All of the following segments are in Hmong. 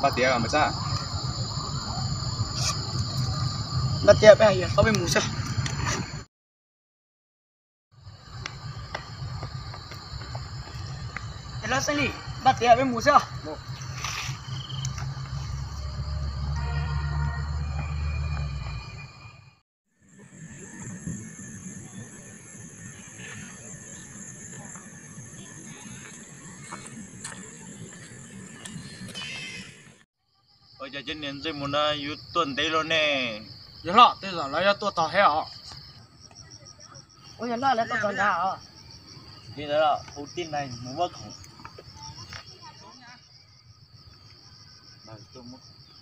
Npaj tias mas txaj. Npaj tias peb hais yawg hlob peb mus xwb. Yawg hlob Xeeb Lis, npaj tias peb mus xwb. Ua cas cov niam ntxawm mus no yuav tuaj ntev luaj ne? Yawg hlob, tej zaum lawv yuav tuaj tog thiab os. Ua yawg hlob, lawv tuaj tog ntag os. Li ntawd los hu tib neeg mus muab khoom.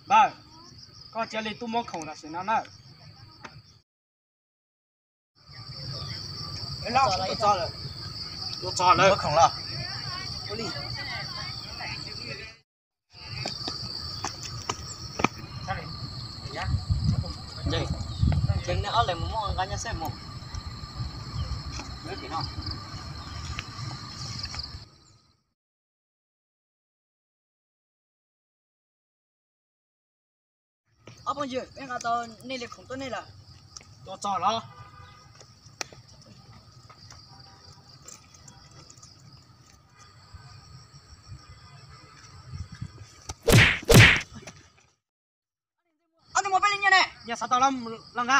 Npawg, koj cia li tuaj muab khoom tam sim no na. Tuaj txog lawm. Muab khoom los. Ces nej ob leeg mus muab nqa nyob xwb mus. Ob phooj ywg, peb nqa tau nej li khoom tuaj nej lawm. Tuaj txog los. Ob tug mus peb li nyiaj ne, nyiaj xav tau los nqa.